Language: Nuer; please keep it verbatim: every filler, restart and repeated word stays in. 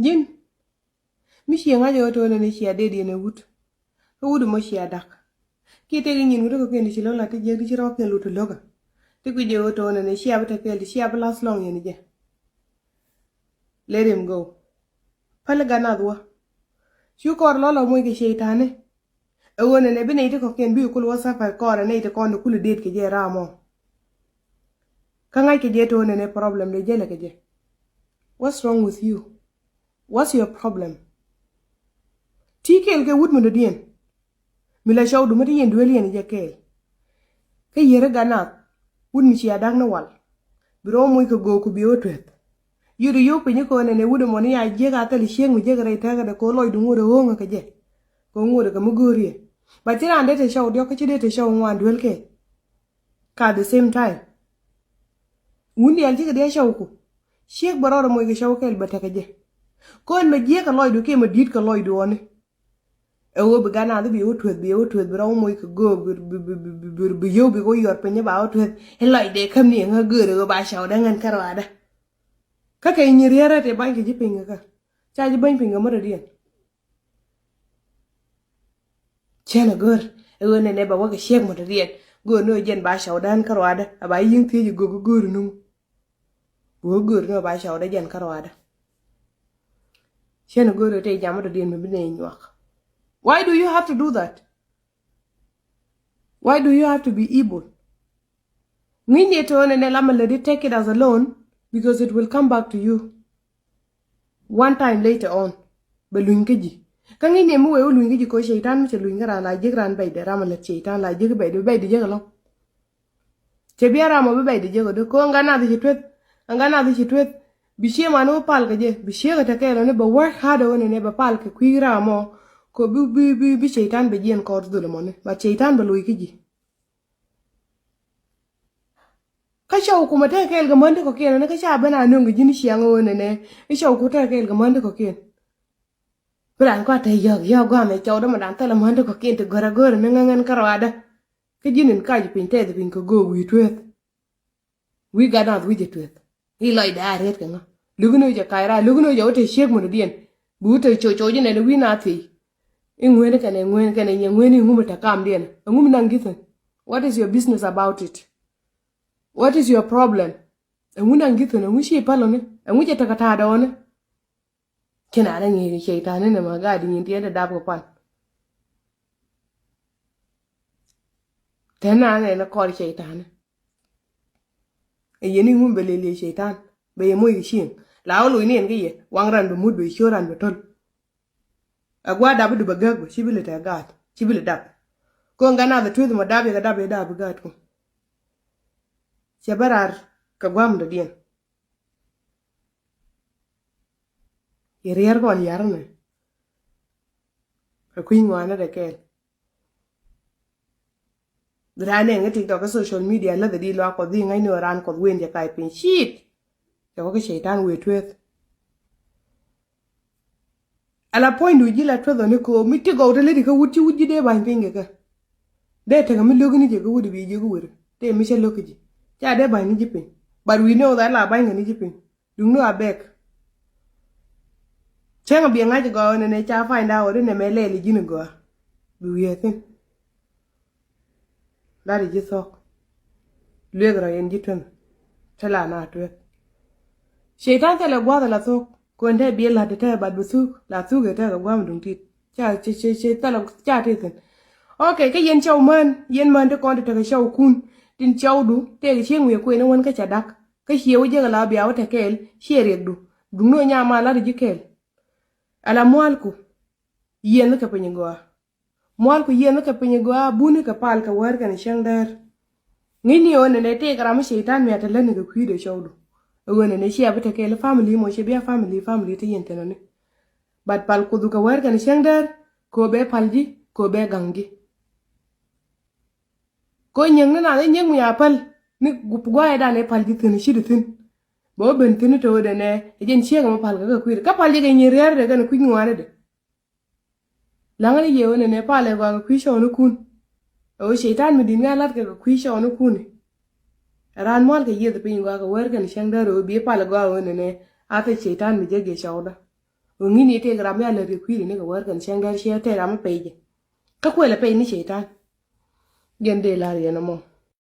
Ji̱n mi ciɛ ŋa̱c ɛ ɣöö to̱o̱nɛ ni cia dee diɛn ɛ wut. Kä wut ɛmɔ cia da̱k. Kiɛ tëëk i̱ nyin wut ɛ kɔ̱kiɛn ti ci lo̱k la ti jiäk ti ci rɔ̱kiɛn lut ti lo̱kä. Ti kui̱c ɛ ɣöö to̱o̱nɛ ni cia bi tekɛɛl ti cia bi last long yɛn jɛ. Let him go. Päl i̱ gat nath wä. Cu kɔr lɔl ɔ moc kɛ ceitani. Ɛ ɣöö nɛnɛ bi nɛy ti kɔ̱kiɛn bi kul wä suffer kɔɔrɛ nɛy ti kɔn ti kul i̱ det kɛ jɛ ram ɔ. Kä ŋa̱c kɛ jɛ to̱o̱nɛ ni problem dee jälɛ kɛ jɛ. What's wrong with you? What's your problem? Ti kɛɛl kɛ wut mi dɔ̱diɛn. Mi la cɔwdu mi ti yɛn duel yɛn jɛ kɛɛl. Kä yier i̱ gat nath wut mi cia da̱k ni wal. Bi rɔ moc kɛ go̱o̱k ku bi wä tueth. Yut i̱ yop piny i̱ ko̱n ɛn ɛ wut ɛmɔ ni a jiäk a thil i̱ ciek mi jiäk rɛy tɛ̈kädɛ ko̱ lɔcdu ŋot ɛ ɣööŋä kɛ jɛ. Ko̱ ŋot ɛ kɛ mi go̱o̱riɛ. Ba ci raan dee te cɔw diɔ̱k kä ci dee te cɔw ŋuan duel kɛɛl. Ka the same time. Wun diaal cikɛ diaal cɔwku. Ciek bɛ rɔɔdɛ moc kɛ cɔw kɛɛl bɛ tekɛ jɛ. Ko̱n mɛ jiek kɛ lɔcdu kiɛ mɛ di̱t kɛ lɔcdu ɣɔni. Ɛ ɣöö bi gat nath bi wä tueth bi wä tueth bi rɔ wä moc kɛ go̱o̱k bi, bi, bi, bi, bi, bi yio̱w bi kɛ wä yuɔr piny ba wä tueth. Ɛ lɔcdɛ käm ni ɛŋä göörä ɣöö ba cɔwdä ŋän kä ruaadä. Kä kɛ nyi riɛrɛ ti ba̱ny kɛ ji̱ piny kɛ kä. Ca ji̱ ba̱ny piny kɛ märä diɛn. Cɛn a gör ɛ ɣöö nɛnɛ ba wä kɛ ciek mɔ te riɛn. Gör ni ɣöö jɛn ba cɔwdä ɣän kä ruaadä a ba yi̱ŋ thiec a gök a gör nuŋ. Bi wä gör ni ɣöö ba cɔwdä jɛn kä ruaadä. Cɛn a gör ɣöö te jam mɔ te riɛn mi bi nɛ nyuak. Why do you have to do that? Why do you have to be evil? Ŋi̱ny ni to̱o̱n ɛn ɛ lamɛ lät i̱ take it as a loan because it will come back to you. One time later on bɛ luny kä ji̱. Kä ŋi̱ny ni mi wee wä luny kä ji̱ ko̱ ceitan mi cɛ luny kä raan la jiäk raan bɛcdɛ ram a lät ceitan la jiäk bɛcdɛ bɛcdɛ jiäk ɛlɔ̱ŋ. Cɛ bia ram ɔ bi bɛcdɛ jiäk ɔ dee ko̱ ŋa nath ci tueth. Ŋa nath ci tueth. Bi cie man wä pal kɛ jɛ bi cie kɛ tekɛɛl ɔ ni bɛ work hard ɔ ni ni bɛ pal kɛ kui̱ ram ɔ. Ko̱ bi bi bi bi ceitan bɛ jiɛn kɔr dhul ɛmɔni but ceitan bɛ luny kä ji̱. Kä cɔw kumɛ tekɛɛl kɛ män ti kɔ̱kiɛn ni kä ca ben a nöŋ kɛ ji̱n ciaŋ ɣöö nɛnɛ. I̱ cɔw ku tekɛɛl kɛ män ti kɔ̱kiɛn. Bi raan kɔa te yɔ̱k yɔ̱k guamɛ cɔw dämɛ dan thilɛ män ti kɔ̱kiɛn ti gör a gör ni ŋäŋän kä ruaadä. Kä ji̱n in kac piny tɛth piny kɛ göök wi̱i̱ tueeth. Wi̱i̱ gat nath wi̱c ɛ tueeth. I̱ lɔcdɛ a riet kɛ ŋa. Luk ni wä jɛ kac rac luk ni wä jɛ wä te ciek mut diɛn. Bi wä te coc coc inɛn wi̱i̱ na thiec. I̱ ŋueni kɛnɛ ŋueni kɛnɛ nyɛ ŋueni i̱ ŋumi te kamdiɛn. I̱ ŋumi naŋ gi̱thin. What is your business about it? What is your problem? I̱ ŋu naŋ gi̱thin i̱ ŋu ci päl ɔni i̱ ŋu cɛ tekɛ ta̱a̱dɛ ɔni. Ci naan ɛ ŋi̱i̱c kɛ ceitan inɛ ma gaat nyin tiɛt ɛ dap kɛ pan. Te naan ɛ ni kɔr ceitan. Ɛ yɛn i̱ ŋu bɛ lel yɛ ceitan bɛ yɛ moc kɛ cieŋ. La wä loc ni ɛn kä yɛ waŋ ran bɛ mut bɛ ciöt ran bɛ töl. Ɛ gua̱a̱r dap idu bɛ gäk bä ci bi lɛ tɛ gaat ci bi lɛ dap. Ko̱n gat nath ɛ tueth mɔ dap yɛ kɛ dap yɛ dap bi gaat ku. Cɛ bä raar kɛ gua̱a̱r mɔ dɔ̱diɛn. Yɛ riɛr kɔn yar nɛ. Ɛ kui̱ ŋuanä dɛ kɛɛl. Bi raan nɛn kä TikTok kä social media läth di luaak Kuɔth di ŋäcni ɣöö raan Kuɔth wen jɛ kac piny cit. Cɛ wä kä ceitan wëë tueeth. Ala puɔ̱nydu ji̱ la tueeth ɔni kööp mi ti gɔw te leti kä wut ci wut ji̱ dee ba̱ny piny kɛ kä. Dee tekɛ mi lo̱kni jɛ kä wut i̱ bi ji̱ kä wër tëë mi cä lo̱k kä ji̱. Ca dee ba̱ny ni ji̱ piny. But we know that la ba̱ny kɛ ni ji̱ piny. Duŋni a bɛk. Cäŋ a biɛ ŋa̱c gɔaa nɛnɛ ca find out inɛ mɛ lɛl i̱ ji̱n gɔaa. Bi wiee thi̱n. Lat i̱ ji̱ thɔk. Luek rɔ yɛn ji̱ tueŋ. Te la na tuek. Ceitan thilɛ gua̱th la thok. Kuɛn te biɛ la̱t te bat bi thuk la thuk i̱ tekɛ gua̱a̱m duŋ tit. Ca ca ca ca thilɛ ca ti thi̱n. Ok kä yɛn cɔw män yɛn män ti kɔn ti tekɛ cɔw kun tin cɔwdu tëëk cieŋ wiɛ kuëni wän kä ca dak. Kä ciɛ wä jiäk ala bia wä te kɛɛl ciɛ riɛkdu. Duŋni wä nyama lat ji̱ kɛɛl. Ala mualku. Yiɛn kɛ piny gɔaa. Mualku yiɛn kɛ piny gɔaa buni kɛ pal kɛ wär kɛn cäŋ däär. Ŋi̱ni ɣöö nɛnɛ tëëk ram mi ceitan mi a te lätni kɛ kui̱dɛ cɔwdu. Ɣöö nɛnɛ ciɛ bi te kɛɛl family mɔ ciɛ bia family family te yɛn thinɔni. But pal kuoth kɛ wär kɛn cäŋ däär. Kɛ ɣöö bɛ pal ji̱ kɛ ɣöö bɛ gaŋ ji̱. Kɛ ɣöö nyiäŋni nath i̱ nyiäŋ mi a päl ni gup gua̱a̱cdan i̱ pal ji̱ thi̱n i̱ ci di thi̱n. Bɛ wä ben thi̱n i̱ te ɣöö dee nɛ ɛ jɛn ciek ɛmɔ pal kɛ kɛ kui̱dɛ kä pal ji̱ kɛ nyin riɛ̈rdɛ kɛn kui̱ ŋua̱a̱nädɛ. Laŋä ni yɛ ɣöö nɛnɛ palɛ gɔaa kɛ kui̱ cɔɔnikun. Ɛ ɣöö ceitan mi di̱t ŋa̱ la̱tkɛ kɛ kui̱ cɔɔnikun. Ɛ raan mual kɛ yieth piny gɔaa kɛ wär kɛn cäŋ däär ɣöö bi palɛ gɔaa ɣöö nɛnɛ a thil ceitan mi jek yɛ cɔwdä. Ɣöö ŋi̱n i̱ tëëk ram mi a lät kɛ kui̱ri ni kɛ wär kɛn cäŋ dɛr ciɛ tëëk ram mi pɛy jɛ. Kä kuël ɛ pɛy ni cɛy-tan. Jɛn dee la̱r yɛn ɛmɔ.